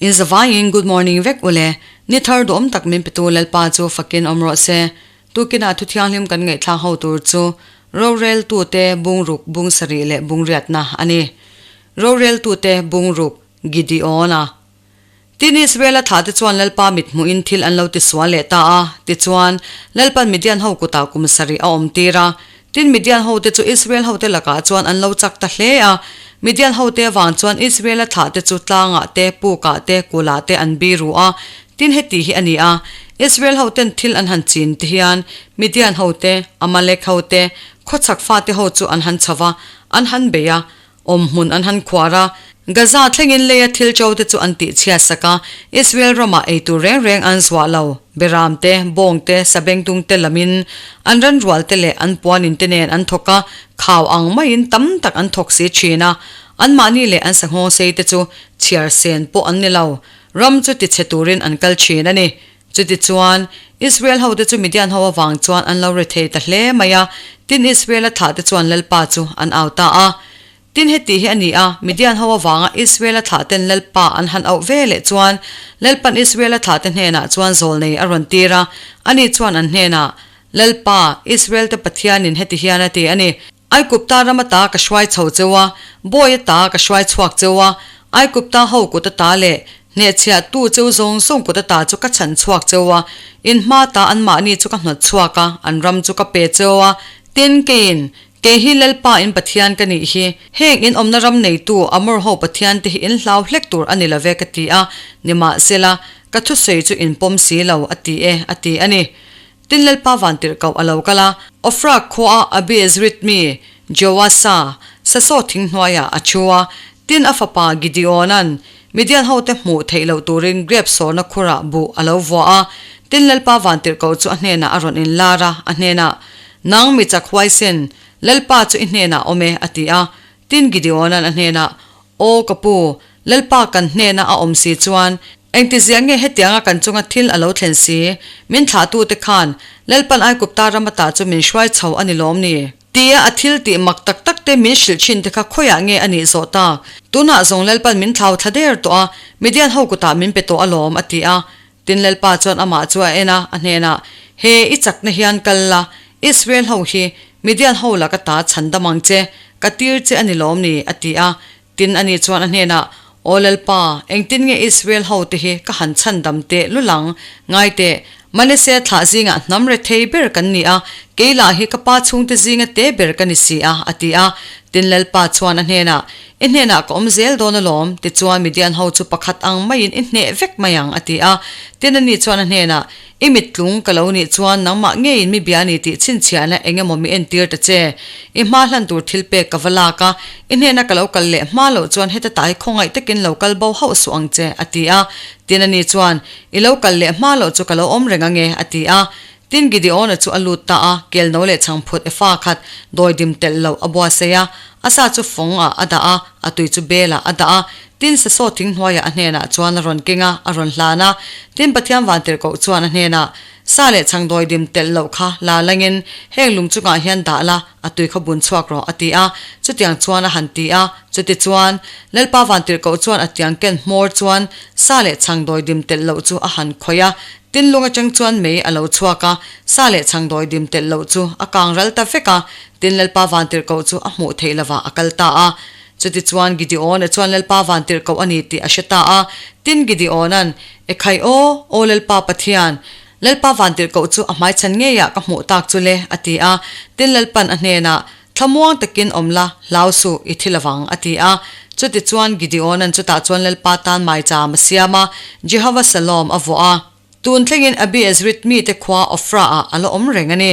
In zavaiin good morning vek ule. Ni thar duhawm tak min petu Lalpa chu fakin awm rawh se. Tukinah thu thianghlim kan ngaihthlak ho tur chu Roreltute bungruk bung sarih leh bungriatna a ni. Roreltute bungruk Gideon-a. Tin, Israela thlahte chuan Lalpa mit hmuhin thil an lo tisual leh ta a. Tichuan, Lalpan Midian ho kutah kum sarih a awmtir a. Tin, Midian hote chu Israel hote lakah chuan an lo chak ta hle a. Midian hote avang chuan Israela thlahte chu tlangah te, pukah te, kulah te an biru a. Tin, heti hi a ni a, Israel hoten thil an han chin te hian Midian hote, Amalek hote, khawchhak fate ho chu an han chho va, an han bei a. Awmhmun an han khuar a, Gaza thlengin leia thil ṭo te chu an tihchhiat sak a, Israel ramah eitur reng reng an zuah lo. Beram te, bawng te, sabengtung te lamin an ranrual te leh an puanin te nen an thawk a, khau ang maiin tam tak an thawk si ṭhin a. Anmahni leh an sanghawng sei te chu chhiar sen pawh an ni lo. Ram chu tichhe turin an kal ṭhin a ni. Chutichuan, Israel hote chu Midian ho avang chuan an lo rethei ta hle mai a, tin Israela thlahte chuan Lalpa chu an au ta a. Tin heti hi a ni a, Midian ho avanga Israela thlahten Lalpa an han auh ve leh chuan, Lalpan Israela thlahte hnenah chuan zawlnei a rawn tir a, ani chuan an hnenah, Lalpa, Israelte Pathianin heti hian a ti a ni, Aikupta ram ata ka hruai chho cheu a, bawi ata ka hruai chhuak cheu a, Aikupta ho kut ata leh hnehchhiah tu cheu zawng zawng kut ata chu ka chhan chhuak cheu a, in hma ta anmahni chu ka hnawt chhuak a, an ram chu ka pe cheu a. Tin, keiin, Kei hi Lalpa in Pathian ka nih hi, heng in awmna ram neitu Amor ho Pathian te hi in hlau hlek tur a ni lo ve ka ti a, nimahsela, ka thusawi chu in pawm si lo, a ti e, a ti a ni. Tin Lalpa vantirhkoh a lo kal a, Ofra khuaa Abiezrit mi Joasa sasaw thing hnuaiah a thu a. Tin a fapa Gideona'n Midian hote hmuh theih loh turin grep sawrna khurah buh a lo vuah a. Tin Lalpa vantirhkoh chu a hnenah a rawn inlar a, a hnenah, Nang mi chak huaisen, Lalpa chu i hnenah awm e, a ti a. Tin Gideona'n a hnenah, Aw ka pu, Lalpa kan hnena a awm si chuan, Engtizia nge hetianga kan chunga thil a lo thlen si? Min thlahtute khan Lalpan Aigupta ram ata chu min hruai chho a ni lawm ni? Tia a thil tih mak tak tak te min hrilh thin te kha khawiah nge a nih zawh tak? Tunah zawng Lalpan min thlau thla der tawh a, Midian ho kutah min pe tawh alawm, a ti a. Tin Lalpa chuan amah chu a en a, a hnenah, He i chakna hian kal la, Israel ho hi Midian ho laka ta chhan dam ang che, ka tir che a ni lawm ni? a ti a. Tin, ani chuan a hnenah, Aw Lalpa, engtin nge Israel hote hi ka han chhandam teh lul ang? Ngai teh, Manese thlah zingah hnam rethei ber kan ni a, kei lah hi ka pa chhungte zinga te ber ka ni si a, a ti a. Tin, Lalpa chuan a hnenah, I hnenah ka awm zel dawn alawm, tichuan Midian ho chu pakhat ang maiin i hneh vek mai ang, a ti a. Tin, ani chuan a hnenah, I mittlung ka lo nih chuan nangmah ngeiin mi bia ni tih chhinchhiahna eng emaw mi entir ta che. I hma hlan tur thil pek ka va lak a, i hnena ka lo kal leh hma loh chuan heta tai khawngaih takin lo kal bo hauh suh ang che, a ti a. Tin ani chuan, I lo kal leh hma loh chu ka lo awm reng ange, a ti a. Tin Gideona chu a lut ta a, kelno leh chhangphut efa khat dawidim telh loh a buatsaih a, a sa chu fawng ah a dah a, a tui chu bel ah a dah a. Tin sasaw thing hnuaiah a hnenah chuan a rawn keng a, a rawn hlan a. Tin Pathian vantirhkoh chuan a hnenah, Sa leh chhang dawidim telh loh kha la langin heng lung chungah hian dah la, a tui kha bun chhuak rawh, a ti a. Chutiang chuan a han ti a. Chutichuan, Lalpa vantirhkoh chuan a tiang ken hmawr chuan sa leh chhang dawidim telh loh chu a han khawih a. Tin lung atang chuan mei a lo chhuak a, sa leh chhang dawidim telh loh chu a kang ral ta vek a. Tin Lalpa vantirhkoh chu a hmuh theih lovah a kal ta a. Chutichuan Gideon-a chuan Lalpa vantirhkoh a ni tih a hre ta a. Tin, Gideon-a'n, Ekhai aw, aw Lalpa Pathian! Lalpa vantirhkoh chu a hmaichhan ngeiah ka hmuh tak chu le, a ti a. Tin, Lalpa'n a hnenah, Thlamuang takin awm la, hlau suh, i thi lovang, a ti a. Chutichuan Gideon-a'n chutah chuan Lalpa tan maicham a siam a, Jehovah Salom a vuah a. Tun thlengin Abiezrit mite khua Ofra-ah a la awm reng a ni.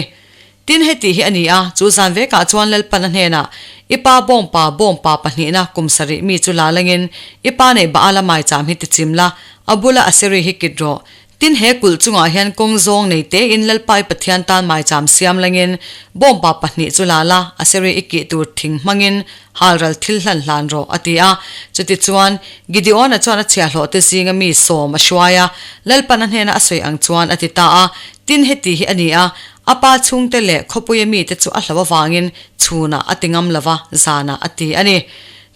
Tin, heti hi a ni a, chu zan vekah chuan Lalpan a hnenah, I pa bawngpa, bawngpa pahnihna kum sarih mi chu la langin, i pa neih Baala maicham hi tichim la, a bula Aseri hi kit rawh. Tin, he kulh chungah hian kawng zawng nei tein Lalpa i Pathian tan maicham siam langin, bawngpa pahnih chu la la, Aseri i kih tur thing hmangin Halral thil hlan hlan rawh, a ti a. Chutichuan, Gideona chuan a chhiahhlawhte zinga mi sawm a hruai a, Lalpan a hnena a sawi ang chuan a ti ta a. Tin, heti hi a ni a, a pa chhungte leh khawpuia mite chu a hlo avangin chhunah a ti ngam lo va, zanah a ti a ni.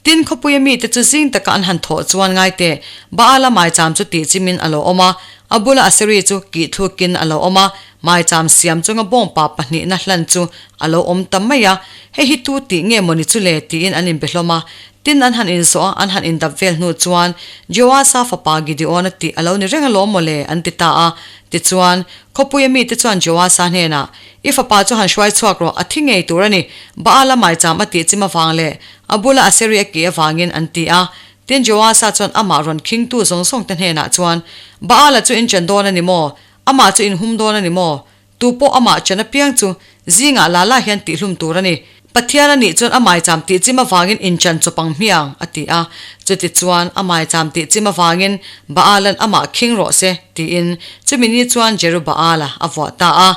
Tin, khawpuia mite chu zing taka an han thawh chuan ngai teh, Baala maicham chu tih chimin a lo awm a, a bula Aseri chu kih thlukin a lo awm a, maicham siam chunga bawngpa pahnihna hlan chu a lo awm ta mai a. Hei hi tu tih nge mawni chu le? tiin an inbe hlawm a. Tin, an han inzawh a, an han indap vel hnu chuan, Joasa fapa Gideona tih a lo ni reng alawm maw le? an ti ta a. Tichuan, khawpuia mite chuan Joasa hnenah, I fapa chu han hruai chhuak rawh, a thi ngei tur a ni. Baala maicham a tih chim avang leh a bula Aseri a kih avangin an ti a. Tin, Joasa chuan amah rawn khingtu zawng zawng te hnenah chuan, Baala chu in chan dawn a ni maw? Amah chu in hum dawn a ni maw? Tu pawh amah chan apiang chu zingah la la hian tihhlum tur a ni. Pathian a nih chuan a maicham tih chim avangin in chan chawp ang hmiang, a ti a. Chuti chuan a maicham tih chim avangin Baalan amah khing rawh se, tiin chumi ni chuan Jerubaala a vuah ta a.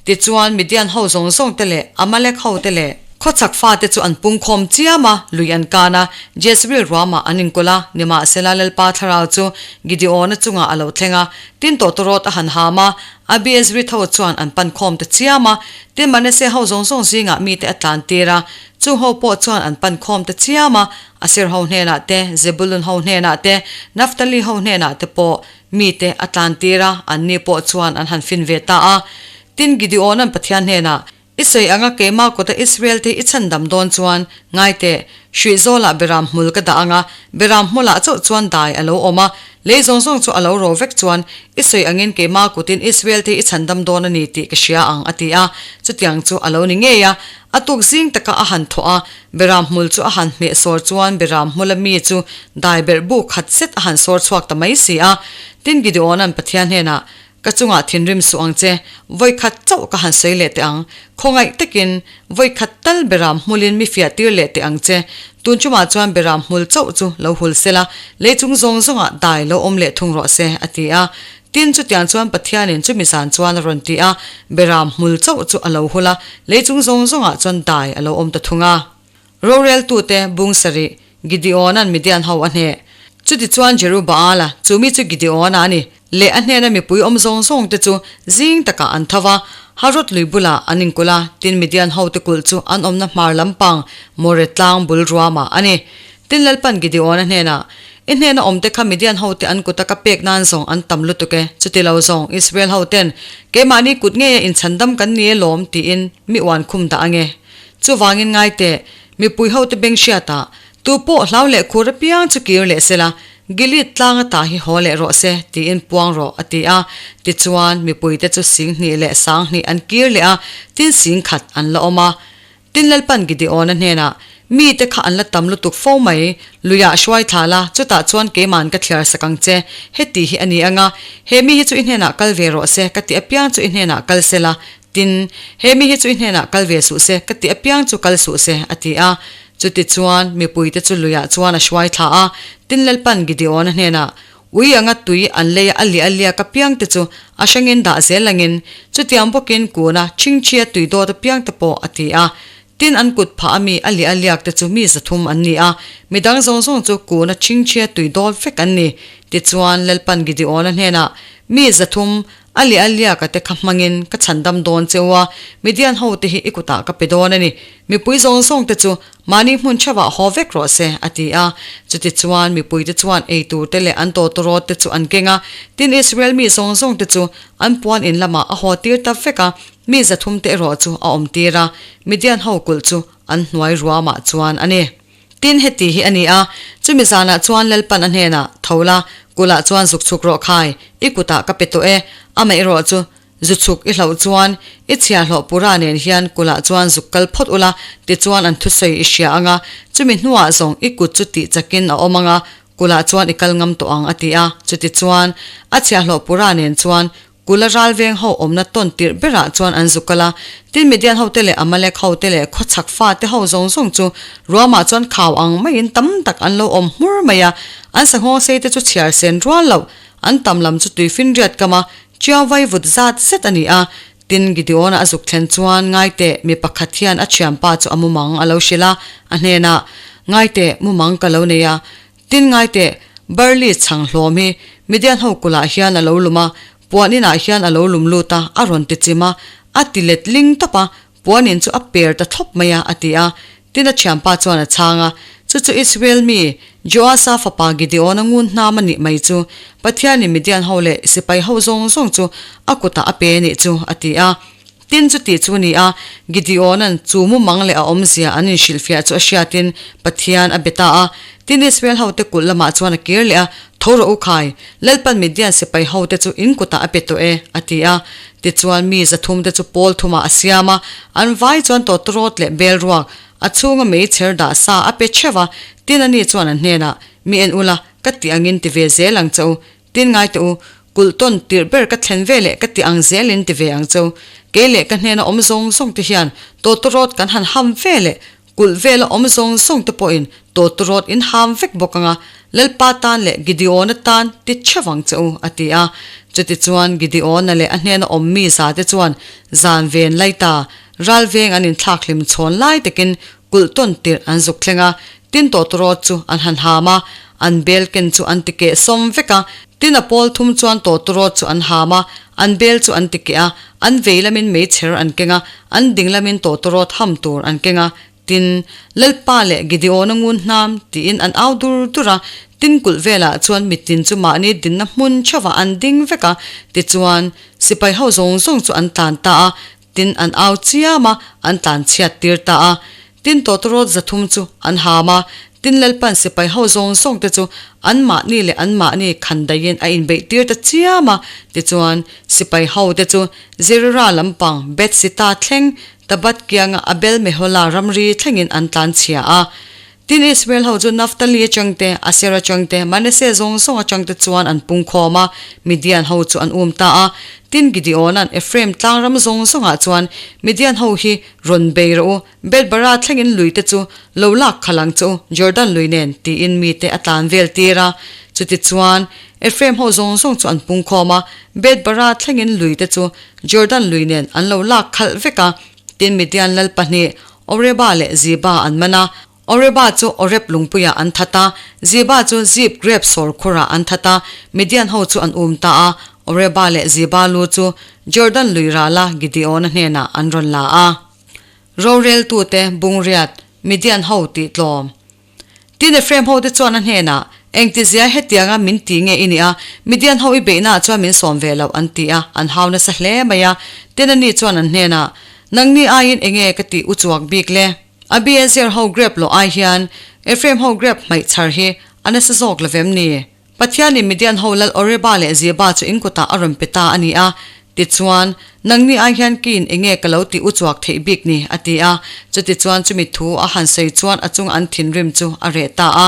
Tichuan Midian ho zawng zawng te leh Amalek ho te leh khawchhak fate chu an pungkhawm chiam a, lui an kan a, Jezreel ruamah an inkulh a, nimahsela Lalpa thlarau chu Gideona chungah a lo thleng a, tin tawtawrawt a han ham a, Abiezrith ho chuan an pan khawm ta chiam a, tin Manasseh ho zawng zawng zingah mite a tlan tir a, chung ho pawh chuan an pan khawm ta chiam a, Aser ho hnenah te, Zebulun ho hnenah te, Naphtali ho hnenah te pawh mite a tlan tir a, anni pawh chuan an han fin ve ta a. Tin, Gideona'n Pathian hnenah, I sawi anga keimah kawta Israel te i chhandam dawn chuan, ngai teh, hruih zawlah beram hmul ka dah anga, beram hmulah chauh chuan dai a lo awm a, lei zawng zawng chu a lo ro vek chuan, i sawi angin keimah kutin Israel te i chhandam dawn a ni tih ka hria ang, a ti a. Chutiang chu a lo ni ngei a. A tuk zing taka a han thawh a, beram hmul chu a han hmeh sawr chuan beram hmula mi chu dai berh bu khat zet a han sawr chhuak ta mai si a. Tin, Gideona'n Pathian hnenah, Ka chungah thinrim suh ang che, vawi khat chauh ka han sawi leh teh ang. Khawngaih takin, vawi khat tal beram hmulin mi fiah tir leh teh ang che. Tun chumah chuan beram hmul chauh chu lo hul sela, lei chung zawng zawngah dai lo awm leh thung rawh se, a ti a. Tin, chutiang chuan Pathianin chumi zan chuan a rawn ti a, beram hmul chauh chu a lo hul a, lei chung zawng zawngah chuan dai a lo awm ta thung a. Roreltute bung sarih, Gideona'n Midian ho a hneh. Chutichuan Jerubaala, chu mi chu Gideona a ni, leh a hnena mipui awm zawng zawngte chu zing takah an tho va, Harod lui bulah an inkulh a, tin Midian hote kulh chu an awmna hmar lampang More tlang bul ruamah a ni. Tin Lalpan Gideona hnenah, I hnena awmte kha Midian hote an kuta ka pek nan zawng an tam lutuk e, chuti lo zawng Israel hoten keimahni kut ngeia inchhandam kan ni e lawm tiin mi uan khum dah ange. Chuvangin ngai teh, mipui hote beng hriatah, tu pawh hlau leh khur apiang chu kir leh sela, Gilead tlang ata hi haw leh rawh se, tiin puang rawh, a ti a. Tichuan, mipuite chu sing hnih leh sang hnih an kir leh a, tin sing khat an la awm a. Tin Lalpan Gideona hnenah, Mite kha an la tam lutuk fo mai, luiah hruai thla la, chutah chuan keiman ka thliar sak ang che, heti hi a ni ang a, he mi hi chu i hnenah kal ve rawh se, ka ti apiang chu i hnenah kal sela, Tin, he mi hi chu i hnenah kal ve suh se, ka ti apiang chu kal suh se, a ti a. Chutichuan, mipuite chu luiah chuan a hruai thla a. Tin, Lalpan Gideona hnenah, Ui anga tui an leia a liah a liak apiangte chu a hrangin dah zel angin, chutiang bawkin kuna chhingchhia tui dawt apiangte pawh, a ti a. Tin, an kut phah ami a liah a liakte chu mi 300 an ni a, mi dang zawng zawng chu kuna chhingchhia tui dawt vek an ni. Tichuan, Lalpan Gideona hnenah, Mi 300, A leh a liaka te kha hmangin ka chhandam dawn che u a, Midian ho te hi i kutah ka pe dawn a ni. Mipui zawng zawng te chu mahni hmun theuhah haw vek rawh se, a ti a. Chutichuan mipuite chuan ei tur te leh an tawtawrawt te chu an keng a, tin Israel mi zawng zawng te chu an puan in lamah a haw tir ta vek a, mi 300 te erawh chu a awm tir a, Midian ho kulh chu an hnuai ruamah chuan a ni. Tin, heti hi a ni a, chumi zanah chuan Lalpan a hnenah, Tho la, kulhah chuan zuk chhuk rawh khai, i kutah ka pe tawh e, amaherawh chu zu chhuk i hlauh chuan i chhiahhlawh pura nen hian kulhah chuan zuk kal phawt ula, tichuan an thusawi i hria ang a, chumi hnuah zawng i kut chu tih chakin a awm ang a, kulhah chuan i kal ngam tawh ang, a ti a. Chutichuan, a chhiahhlawh pura nen chuan Kula ral veng ho awmna tawn tirh berah chuan an zu kal a, tin Midian hote leh Amalek hote leh khawchhak fate ho zawng zawng chu ruamah chuan khau ang maiin tam tak an lo awm hmur mai a, an sanghawng sei te chu chhiar sen rual loh, an tam lam chu tuifinriat kam a, chiau vai vut zat zet a ni a. Tin Gideon-a a zuk thlen chuan Ngaiteh mi pakhat hian a thianpa chu a mumang a lo hrilh a, a hnenah, Ngaiteh, mumang ka lo nei a, Tin ngai teh, Barley chhang hlawm hi Midian ho kulhah hian a lo lum a, puan inah hian a lo lum lut a, a rawn ti chim a, a ti let ling tawp a, puan in chu a per ta thlawp mai a, a ti a. Tin a thianpa chuan a chhang a. Chu chu Israel mi Joasa fapa Gideona ngun hnam a nih mai chu. Pathianin Midian ho leh sipai ho zawng zawng chu a kutah a pe a nih chu, a ti a. Tin chuti chu a ni a, Gideona'n chu mumang leh a awmzia an inhrilhfiah chu a hriatin Pathian a be ta a. Tin Israel hote kulh lamah chuan a kir leh a, Tho rawh u khai, Lalpan Midian sipai hote chu in kutah a pe tawh e, a ti a. Tichuan mi zathumte chu pawl thumah a siam a, an vai chuan tawtawrawt leh bel ruak, a chhunga meichher dah sa a pe theuh a. Tin ani chuan an hnenah, Mi en ula, ka tih angin ti ve zel ang che u, Tin ngai teh u, kulh tawn tirh ber ka thlen ve leh ka ti ang zelin ti ve ang cheu. Kei leh ka hnena awm zawng zawng te hian tawtawrawt kan han ham ve leh kulh vela awm zawng zawng te pawhin tawtawrawt in ham vek bawk anga Lalpa tan leh Gideona tan ti theuh ang che u, a ti a. Chutichuan Gideona leh a hnena awm mi za te chuan zan ven laita ral veng an inthlak hlim chhawn lai takin kulh tawn tirh an zuk thleng a, tin tawtawrawt chu an han ham a, an bel ken chu an ti keh sawm vek a, tin a pawl thum chuan tawtawrawt chu an ham a, an bel chu an ti keh a, an vei lamin meichher an keng a, an ding lamin tawtawrawt ham tur an keng a, tin, Lalpa leh Gideona ngun hnam tiin an au dur dur a, tin kulh velah chuan mitin chu mahni dinna hmun theuhah an ding vek a, tichuan, sipai ho zawng zawng chu an tlan ta a, Tin, an au chiam a, an tlan chhiat tir ta a. Tin, tawtawrawt 300 chu an ham a. Tin, Lalpan sipai ho zawng zawng te chu anmahni leh anmahni khan daihin a inbeih tir ta chiam a. Tichuan, sipai ho te chu Zerera lampang Beth-sita thleng, Tabat kianga Abel-mehola ramri thlengin an tlan chhia a. Tin, Israel ho chu Naphtali atang te, Aser atang te, Manasseh zawng zawng atang te chuan an pung khawm a, Midian ho chu an um ta a. Tin, Gideona'n Ephraim tlang ram zawng zawngah chuan, Midian ho hi rawn bei rawh u, Beth-bara thlengin lui te chu lo lak khalh ang che u, Jordan lui nen, tiin mite a tlan vel tir a. Chutichuan, Ephraim ho zawng zawng chu an pung khawm a, Beth-bara thlengin lui te chu Jordan lui nen an lo lak khalh vek a. Tin, Midian lal pahnih, Oreba leh Ziba an man a, Oreba chu Oreb lungpuiah an that a, Ziba chu Zib grep sawr khurah an that a, Midian ho chu an um ta a, Oreba leh Ziba lu chu Jordan lui rala Gideona hnenah an rawn la a. Roreltute bungriat Midian ho tih tlawm. Tin Ephraim hote chuan a hnenah, Engtizia hetianga min ti nge i nih a? Midian ho i beihnaah chuan min sawm ve loh, an ti a, an hau nasa hle mai a. Tin ani chuan an hnenah, Nangni aiin enge ka tih u chuak bik le? Abiezer ho grep lawh ai hian Ephraim ho grep hmaih chhar hi a nasa zawk lo vem ni? Pathianin Midian ho lal Oreba leh Zeba chu in kutah a rawn pe ta a ni a. Tichuan, Nangni ai hian kiin enge ka lo tih u chuak theih bik ni? a ti a. Chutichuan chumi thu a han sawi chuan a chunga an thinrim chu a reh ta a.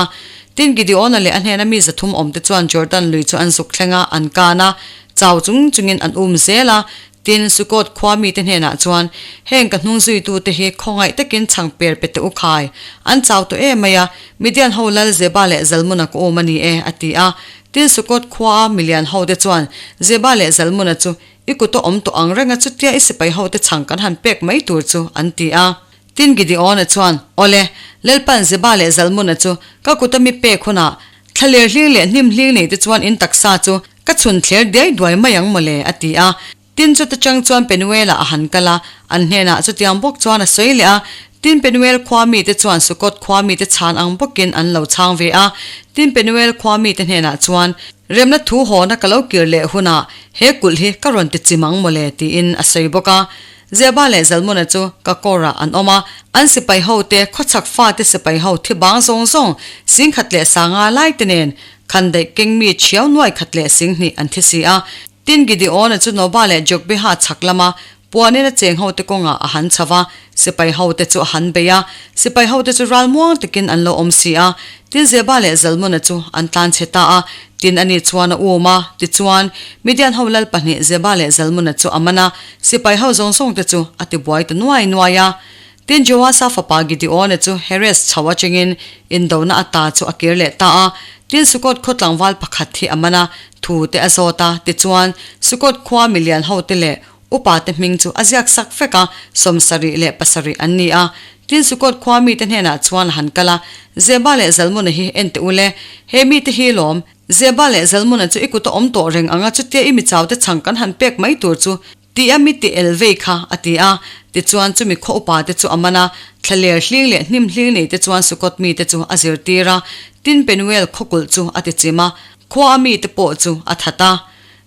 Tin, Gideona leh a hnena mi 300 awmte chuan Jordan lui chu an zuk thleng a, an kan a, chau chung chungin an um zel a. Tin, Sukot khua mite hnenah chuan, Heng ka hnung zuitute hi khawngaih takin chhang per pe teh u khai. An chau tawh em mai a, Midian ho lal Zeba leh Zalmuna ka um a ni e, a ti a. Tin, Sukot khuaa milian hote chuan Zeba leh Zalmuna chu, I kut a awm tawh ang reng a, chutia i sipai hote chhang kan han pek mai tur chu, an ti a. Tin, Gideona chuan, Awle, Lalpan Zeba leh Zalmuna chu ka kuta mi pek hunah, thlaler hling leh hnim hling neite chuan in taksa chu Ka chhun thler diai duai mai ang mawle, a ti a. Tin chuta chang chuan Penuela a han kal a, an hnenah chutiang bawk chuan a sawi leh a. Tin Penuel khua mite chuan Sukot khua mite chhan ang bawkin an lo chhang ve a. Tin Penuel khua mite hnenah chuan, Remna thu hawna ka lo kir leh hunah he kulh hi ka rawn ti chim ang mawle, tiin a sawi bawk a. Zeba leh Zalmuna chu Kakor-ah an awm a, an sipai hote, khawchhak fate sipai ho thi bang zawng zawng, 10,500 laite nen Khandaih keng mi thiau nuai khat leh 20,000 an thi si a. Tin Gideona chu Noba leh Jokbeha chhak lama puanin a cheng hote kawngah a han chho va, sipai hote chu a han bei a. Sipai hote chu ral muang takin an lo awm si a. Tin Zeba leh Zalmuna chu an tlan chhe ta a. Tin ani chuan a um a, tichuan, Midian ho lal pahnih Zeba leh Zalmuna chu a man a, sipai ho zawng zawngte chu a tibuai ta nuai nuai a. Tin, Joasa fapa Gideona chu Heres chho atangin indona ata chu a kir leh ta a. Tin, Sukot khaw tlangval pakhat hi a man a, thu te a zawt a. Tichuan, Sukot khua milian hote leh upate hming chu a ziak sak vek a, 77 an ni a. Tin, Sukot khua mite hnenah chuan a han kal a, Zeba leh Zalmuna hi en teh u le, he mite hi lawm, Zeba leh Zalmuna chu i kut a awm tawh reng ang a, chutia i michaute chhang kan han pek mai tur chu. Ti a mi ti el vei kha, a ti a. Tichuan chumi khaw upa te chu a man a, thlaler hling leh hnim hling nei te chuan Sukot mite chu a zirtir a, tin Penuel khaw kulh chu a ti chim a, khua a mite pawh chu a that a.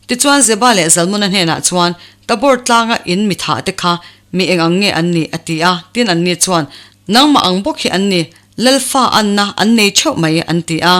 Tichuan Zeba leh Zalmuna hnenah chuan, Tabor tlanga in mi thah te kha mi eng ang nge an nih? a ti a. Tin anni chuan, Nangmah ang bawk hi an ni, Lalfa anna an nei theuh mai, an ti a.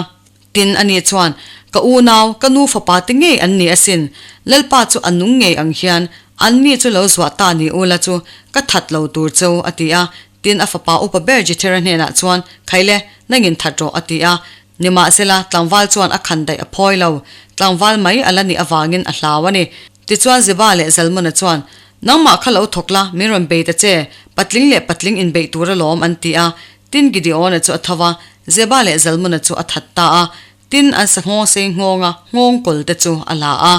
Tin, ani chuan, Ka unau, ka nu fapa te ngei an ni asin. Lalpa chu a nung ngei ang hian, anni chu lo zuah ta ni ula chu ka that lo tur cheu, a ti a. Tin, a fapa upa ber Jethera hnenah chuan, Khaile, nangin that rawh, a ti a. Nimahsela, tlangval chuan a khan daih a phawi lo. Tlangval mai a la nih avangin a hlau a ni. Tichuan Zeba leh Zalmuna chuan, Nangmah kha lo thawk la, min rawn bei ta che, patling leh patling inbeih tur alawm, an ti a. Tin Gideona chu a tho va, Zeba leh Zalmuna chu a that ta a, tin an sa nghawng sei nghawnga nghawng kawl te chu a la a.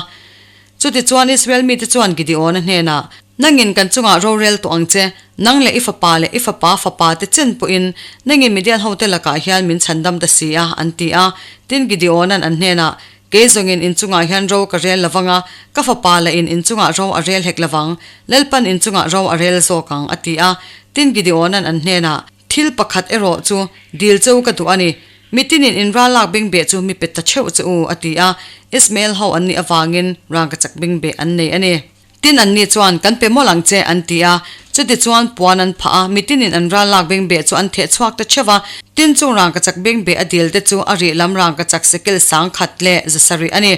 Chutichuan Israel mite chuan Gideona hnenah, Nangin kan chungah rorel tawh ang che, nang leh i fapa leh i fapa fapa te chen pawhin nangin Midian hote lakah hian min chhandam ta si a, an ti a. Tin Gideona'n an hnenah, Kei zawngin in chungah hian ro ka rel lovang a, ka fapa lah in in chungah ro a rel hek lovang, Lalpan in chungah ro a rel zawk ang, a ti a. Tin Gideona'n an hnenah, Thil pakhat erawh chu dil cheu ka duh a ni, mitinin in ral lak bengbeh chu mi pe ta theuh che u, a ti a. Ismael ho an nih avangin rangkachak bengbeh an nei a ni. Tin anni chuan, Kan pe mawlh ang che, an ti a. Chutichuan puan an phah a, mitinin an ral lak bengbeh chu an theh chhuak ta theuh a. Tin chung rangkachak bengbeh a dil te chu a rih lam rangkachak sekel 10,000 leh 700 a ni.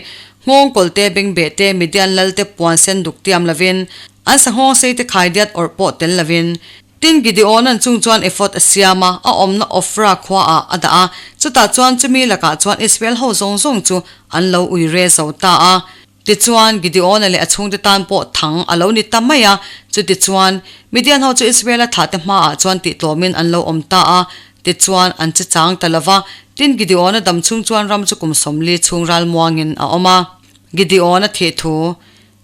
Nghawng kawlte bengbeh te Midian lal te puan sen duk tiam lovin, an sanghawng sei te khaidiat awrh pawh tel lovin. Tin Gideona'n chung chuan ephod a siam a, a awmna Ofra khuaah a dah a, chutah chuan chumi lakah chuan Israel ho zawng zawng chu an lo ui re zo ta a. Tichuan, Gideona leh a chhungte tan pawh thang a lo ni ta mai a. Chutichuan, Midian ho chu Israela thlahte hmaah chuan tihtlawmin an lo awm ta a. Tichuan, an che chang ta lo va. Tin, Gideona dam chhung chuan ram chu kum 40 chhung ral muangin a awm a. Gideona thih thu.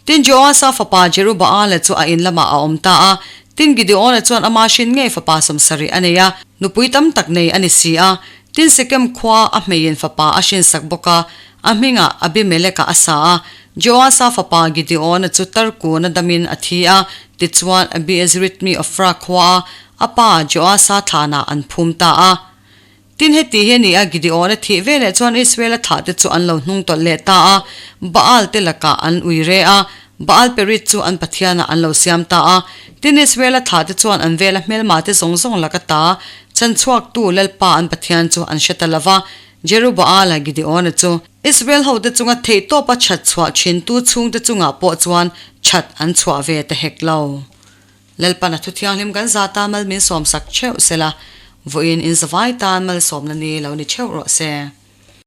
Tin, Joasa fapa Jerubaala chu a in lamah a awm ta a. Tin, Gideona chuan ama hrin ngei fapa 70 a nei a, nupui tam tak nei a ni si a. Tin, Sekem khua a hmeiin fapa a hrinsak bawk a. A hmingah Abimeleka a sa a, Joasa fapa Gideona chu tarkuna damin a thi a, tichuan Abiezrit mi Ofra khuaa a pa Joasa thlanah an phum ta a. Tin heti hi a ni a, Gideona thih veleh chuan Israela thlahte chu an lo hnung tawlh leh ta a, Baal te lakah an ui re a, Baal Perit chu an pathianah an lo siam ta a. Tin Israela thlahte chuan an vela hmelmate zawng zawng laka ta chhanchhuaktu Lalpa an Pathian chu an hre ta lo va, Jerubaala Gideona chu Israel hote chunga theihtawpa that chhuah thintu chhungte chungah pawh chuan that an chhuah ve ta hek lo. Lalpan a thu thianghlim kan za ta mal min sawmsak theuh sela, vawiin in zavai tan malsawmna ni lo ni theuh rawh se.